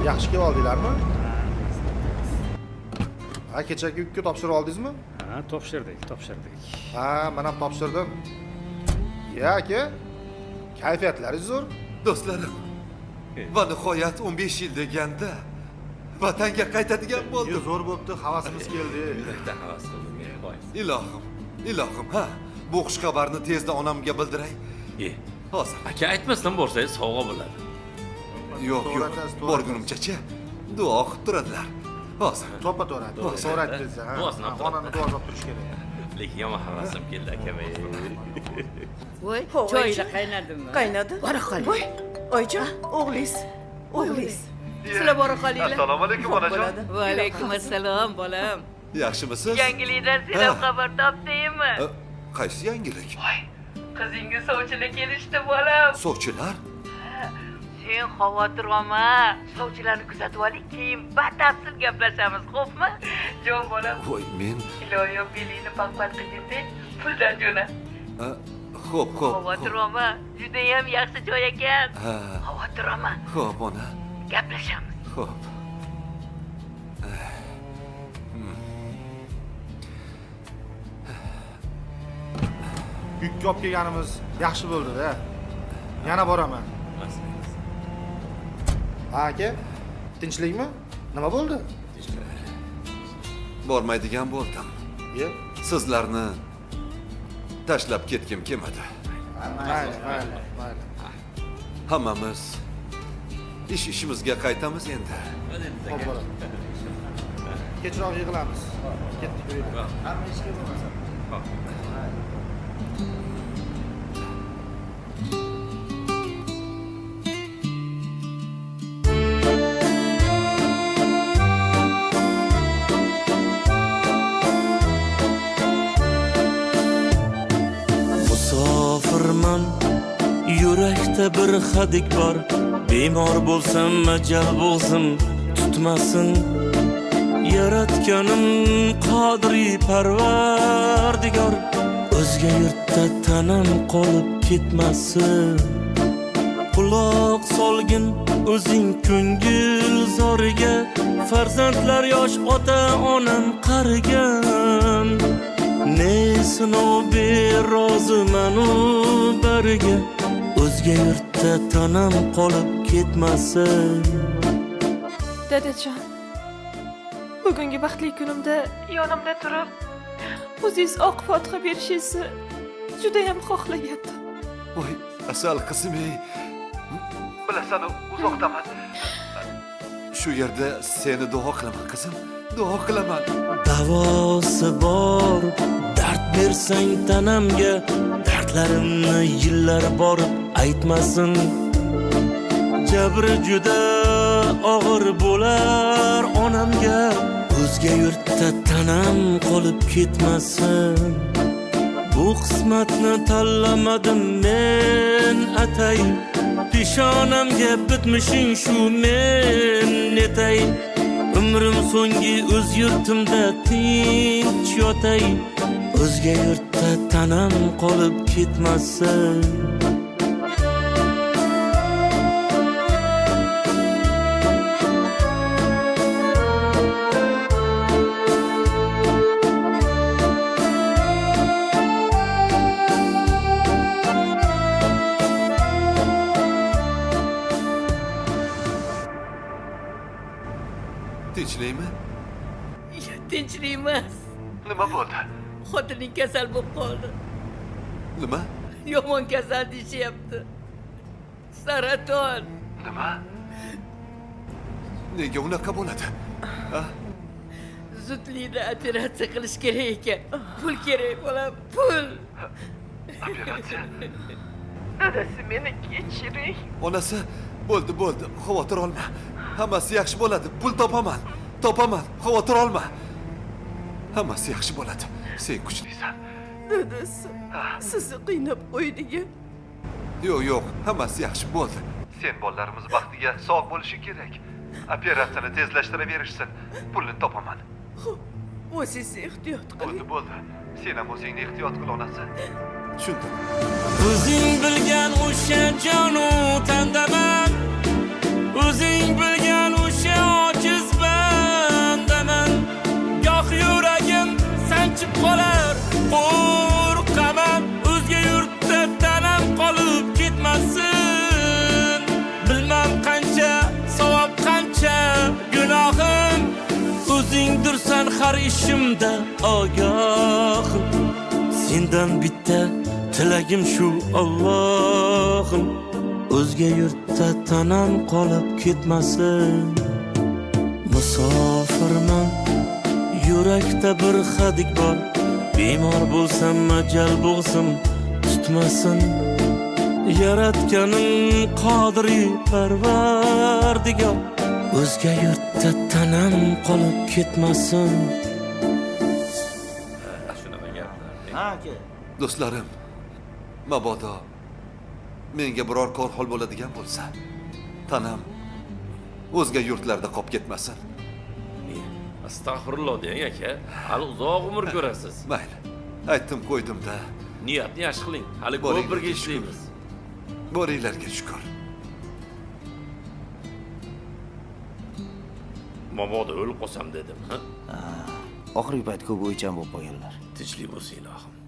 Yaxshi kelib oldinglarmi? Ha, kechagi yukka topshirib oldingizmi? Ha, topshirdik, topshirdik. Ha, men ham topshirdim. Ya aka, kayfiyatlaringiz zo'r. Do'stlarim, va nihoyat 15 yil deganda vatanga qaytadigan bo'ldim. Zo'r bo'pti, havasimiz keldi. Yurakdan havas qildim. Ilohim, ilohim, ha, bu xush xabarni tezda onamga bildiray. Hozir. Aka aytmasdan borsangiz sovg'a bo'ladi. Yo'q, yo'q. Borgunimcha duo qilib turadilar. Hozir. To'ppa to'g'ri. To'g'ri aytdingiz, ha. Onani duo qilib turish kerak. Lekin yomon havasim keldi akam. Voy, choylar qaynadimi? Qaynadi. Bora qoling. Voy, oyijon, o'g'lingiz, o'g'lingiz. Sizlar bora qolinglar. Assalomu alaykum onajon. Va alaykum assalom, bolam. Yaxshimisiz? Yangilikdan sen xabar topdingmi? Qaysi yangilik? Voy, qizingiz sovchilar kelishdi, bolam. Sovchilar? Sen xavotir olma. Sovchilarni kuzatib oling, keyin batafsil gaplashamiz, xo'pmi? Jon bolam. Voy, men iloyim belingni baqvat qilgin-da, puldan jo'na. Xo'p, xo'p. Xavotir olma, juda ham yaxshi joy ekan. Xavotir olma. Xo'p, ona. Gaplashamiz. Xo'p. Yukka olib kelganimiz yaxshi bo'ldi-da. Yana boraman. Ha aka, tinchlikmi? Nima bo'ldi? Bormaydigan bo'ldim. Sizlarni tashlab ketgim kelmadi. Mayli, mayli, mayli. Hammamiz ish ishimizga qaytamiz endi. Xo'p, bo'ladi. Kechroq yig'ilamiz. Ketdik, yuringlar. Hamma ishga bo'lmasa. Musofirman, yurakda bir hadik bor. Bemor bo'lsam ajal bo'g'zim tutmasin. Yaratganim qodiri parvardigor, o'zga yurtda tanam qolib ketmasin. Quloq solgin o'zing ko'ngil zoriga, farzandlar yosh, ota onam qarigan. Ne sinov ber roziman u bariga, o'zga yurtda tanam qolib ketmasin. Dadajon, bugungi baxtli kunimda yonimda turib o'zingiz oq fotiha berishingizni juda ham xohlagandim. Voy, asal qizim ey. Bilasan, uzoqdaman. Shu yerda seni duo qilaman qizim, duo qilaman. Davosi bor, dard bersang tanamga, dardlarimni yillar borib aytmasin. Jabri juda og'ir bo'lar onamga, o'zga yurtda tanam qolib ketmasin. Bu qismatni tanlamadim men atay, peshonamga bitmishing shu men netay. Umrim so'nggi o'z yurtimda tinch yotay, o'zga yurtda tanam qolib ketmasin. Tinchlikmi? Tinchlik emas. Nima bo'ldi? Xotining kasal bo'lib qoldi. Nima? Yomon kasal deyishyapti. Saraton. Nima? Nega unaqa bo'ladi? Zudlikda operatsiya qilish kerak ekan. Pul kerak, bolam, pul. Operatsiya? Dadasi, meni kechiring. Onasi, bo'ldi, bo'ldi, xavotir olma. Hammasi yaxshi bo'ladi. Pul topaman. Topaman. Xavotir olma. Hammasi yaxshi bo'ladi. Sen kuchlisan. Dadasi, sizni qiynab qo'ydik. Yo'q, yo'q, hammasi yaxshi bo'ldi. Sen bolalarimiz baxtiga sog' bo'lishi kerak. Operatsiyani tezlashtiraverishsin. Pulni topaman. Xo'p, o'zingizni ehtiyot qiling. Bo'ldi, bo'ldi. Sen ham o'zingni ehtiyot qil, onasi. Tushundim. O'zing bilgan o'sha jonu tandaman. O'zing bilgan o'sha Har ishimda ogohim. Sendan bitta tilagim shu Allohim, o'zga yurtda tanam qolib ketmasin. Musofirman, yurakda bir hadik bor, bemor bo'lsam ajal bo'g'zim tutmasin. Yaratganim qodiri parvardigor, o'zga yurtda tanam qolib ketmasin. Shunaqa gaplar. Ha aka. Do'stlarim, mabodo menga biror kor hol bo'ladigan bo'lsa, tanam o'zga yurtlarda qolib ketmasin. Astag'firulloh deng aka. Hali uzoq umr ko'rasiz. Mayli, aytdim qo'ydim-da. Niyatni yaxshi qiling. Hali ko'p birga ishlaymiz. Boringlarga shukr. Mabodo o'lib qolsam dedim, ha? Oxirgi payt ko'p o'ychan bo'lib qolganlar. Tinchlik bo'lsin ilohim.